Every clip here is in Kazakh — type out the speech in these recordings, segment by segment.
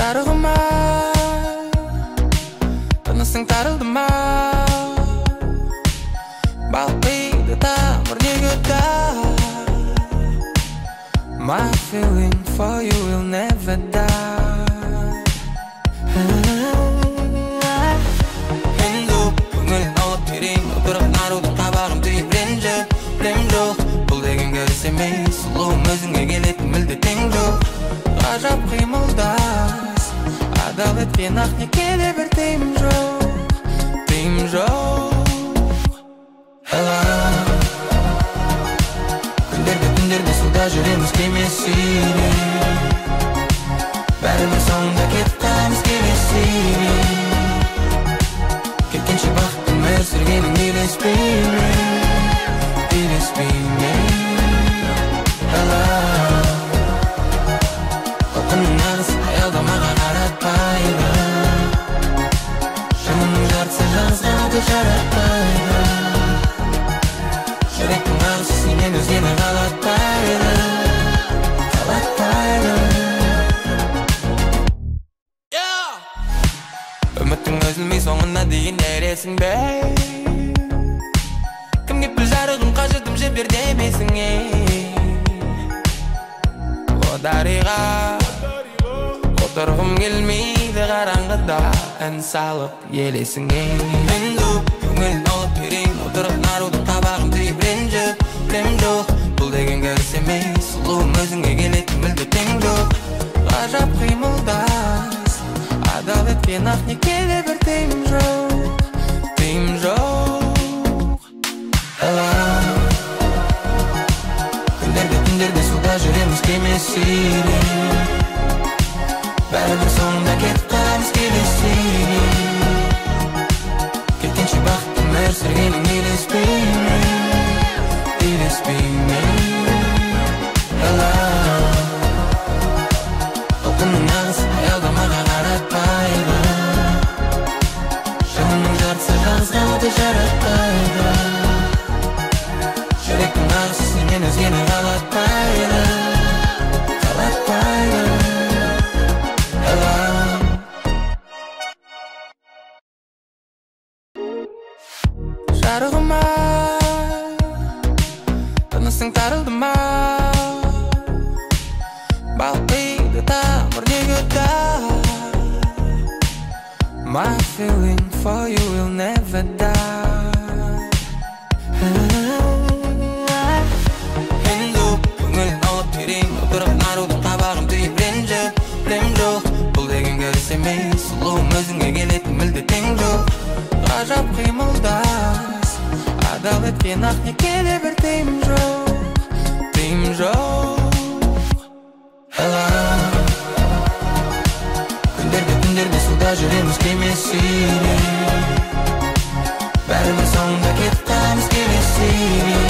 Жарығыма, тынысың тарылды ма? Балқиды тамыр неге да? My feeling for you will never die. Hindu, көңілін аулап терең отырып нарудың қабағын түйіп ренжіп, білем жоқ. Бұл деген керіс емес, сұлуым өзіңе келетін мүлде тең жоқ. Ғажап қимылдас, адал еткен ақ некеде бір тыйым жоқ, тыйым жоқ. Hello. Күндерде түндерде суда жүреміз кеме сүйреп, бәрібір соңында кетіп қаламыз келесідей. Кеткенше бақытты өмір сүргенің үйлеспей ме, үйлеспей ме? Hello. Толқынның ағысы аялдамаға қаратпайды, жынының жартысы жалғыз қалуды жаратпайды. Жүректің ағысы сенен өзгені қалатпайды, қалатпайды. Үміттің үзілмей соңына дейін ересің бе? Кім кепіл жарығым қажытым жібер демесің, ей. О дариға, отырғым келмейді қараңғыда, ән салып елесің, ей. Hindu, көңілін аулап терең отырып нарудың қабағын түйіп ренжіп, білем жоқ. Бұл деген керіс емес, сұлуым өзіңе келетін мүлде тең жоқ. Ғажап қимылдас, адал еткен ақ некеде бір тыйым жоқ, тыйым жоқ. Hello. Күндерде түндерде суда жүреміз кеме сүйреп, бәрібір соңында кетіп қаламыз келесідей. Кеткенше бақытты өмір сүргенің үйлеспей ме, үйлеспей ме? Hello. Толқынның ағысы аялдамаға қаратпайды, жынының жартысы жалғыз қалуды жаратпайды. Жүректің ағысы сенен өзгені қалатпайды, қалатпайды. Hello. Жарығыма, тынысың тарылды ма? Балқиды тамыр неге да? My feeling for you will never die. Hindu, көңілін аулап терең отырып нарудың қабағын түйіп ренжіп, білем жоқ. Бұл деген керіс емес, сұлуым өзіңе келетін мүлде тең жоқ. Ғажап қимылдас, адал еткен ақ некеде бір тыйым жоқ, тыйым жоқ. Hello. Күндерде түндерде суда жүреміз кеме сүйреп, бәрібір соңында кетіп қаламыз келесідей.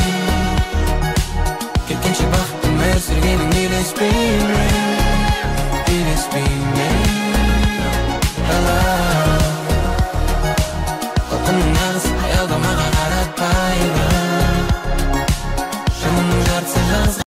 Кеткенше бақытты өмір сүргенің үйлеспей ме,